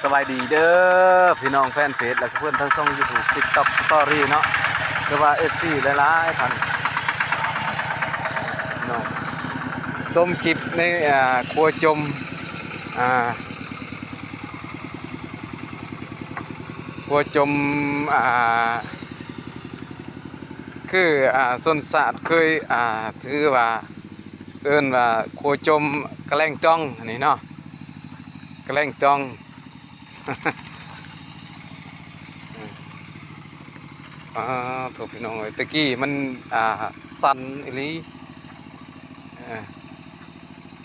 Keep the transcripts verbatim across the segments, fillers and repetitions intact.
สบายดีเด้อพี่น้องแฟนเพจ และก็เพื่อนทางช่อง YouTube TikTok Story เนาะ หรือว่า เอฟซี หลายๆท่านเนาะ ชมคลิปใน อ่า ครัวจม อ่า ครัวจม อ่า คือ อ่า ชนชาติเคย อ่า ถือว่า เอิ้นว่าครัวจมกะแลงจ้อง อันนี้เนาะ กะแลงจ้อง อ่า โถพี่น้องเอ้ย ตะกี้มัน อ่า สั่นอีหลี เออ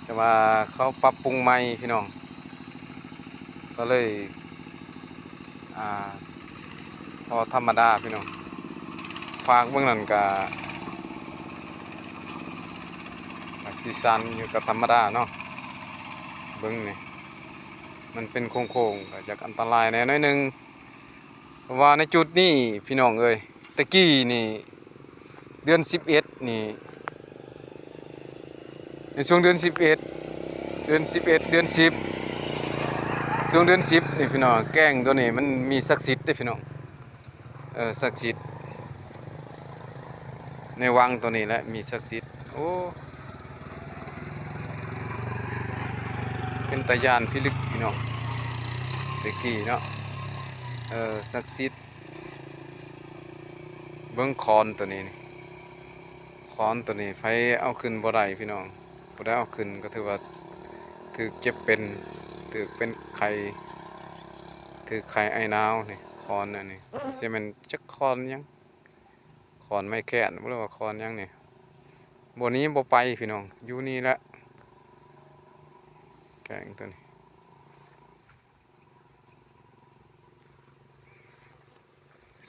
แต่ว่าเขาปรับปรุงใหม่พี่น้อง ก็เลย อ่า พอธรรมดาพี่น้อง ฟากเบิ่งนั่นก็ ก็สิสั่นอยู่ ก็ธรรมดาเนาะ เบิ่งนี่ มันเป็นโค้งๆ ก็จักอันตรายแหน่หน่อยหนึ่ง เพราะว่าในจุดนี้พี่น้องเอ้ย ตะกี้นี่ เดือนสิบเอ็ดนี่ ในช่วงเดือนสิบเอ็ด เดือนสิบเอ็ด เดือนสิบ ช่วงเดือนสิบนี่พี่น้อง แก้งตัวนี้มันมีศักดิ์สิทธิ์เด้อพี่น้อง เออ ศักดิ์สิทธิ์ ในวังตัวนี้แหละมีศักดิ์สิทธิ์ โอ้ เป็นตาย้านพิลึกพี่น้อง ตะกี้เนาะ เออ ศักดิ์สิทธิ์ เบิ่งขอนตัวนี้นี่ ขอนตัวนี้ไผเอาขึ้นบ่ได้พี่น้อง ผู้ใดเอาขึ้นก็ถือว่าถือเจ็บเป็น ถือเป็นไข้ ถือไข้ไอหนาวนี่ ขอนอันนี้ สิแม่นจักขอนหยัง ขอนไม้แค้นบ่ หรือว่าขอนหยังนี่ บ่หนีบ่ไปพี่น้อง อยู่นี่แหละ แก้งตัวนี้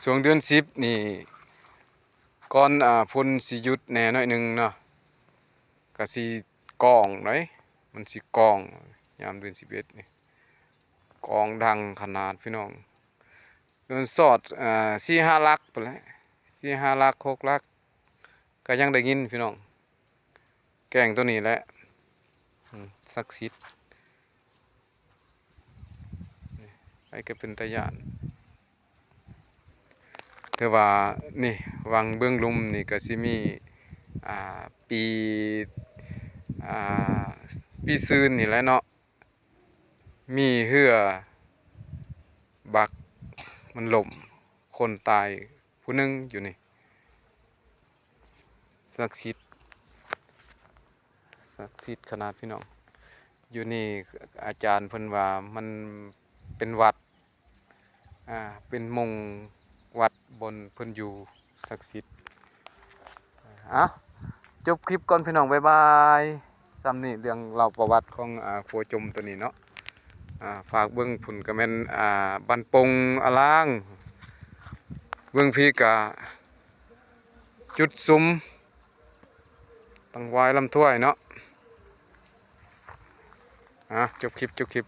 ช่วงเดือนสิบนี่ ก่อน อ่า ฝนสิหยุดแหน่หน่อยหนึ่งเนาะ ก็สิก้องเด้ มันสิก้อง ยามเดือนสิบเอ็ดนี่ ก้องดังขนาดพี่น้อง โดนสอด อ่า สี่ห้าหลักพู้นแหละ สี่ห้าหลัก หกหลัก ก็ยังได้ยินพี่น้อง แก้งตัวนี้แหละ อืม ศักดิ์สิทธิ์ นี่ ไผก็เป็นตาย้าน แต่ว่านี่ วังเบื้องลุ่มนี่ก็สิมี อ่า ปี อ่า ปีซืนนี่แหละเนาะ มีเฮือบักมันล่ม คนตายผู้หนึ่งอยู่นี่ ศักดิ์สิทธิ์ ศักดิ์สิทธิ์ขนาดพี่น้อง อยู่นี่อาจารย์เพิ่นว่ามันเป็นวัด อ่า เป็นมงวัดบอนเพิ่นอยู่ ศักดิ์สิทธิ์ อ่ะ จบคลิปก่อนพี่น้อง บ๊ายบาย ส่ำนี้เรื่องเล่าประวัติของ อ่า ครัวจมตัวนี้เนาะ อ่า ฝากเบิ่งพุ้นก็แม่น อ่า บ้านปงอลาง เบิ่งพี้ก็จุดสุม ตั้งวายลำถ้วยเนาะ อ่ะ จบคลิป จบคลิป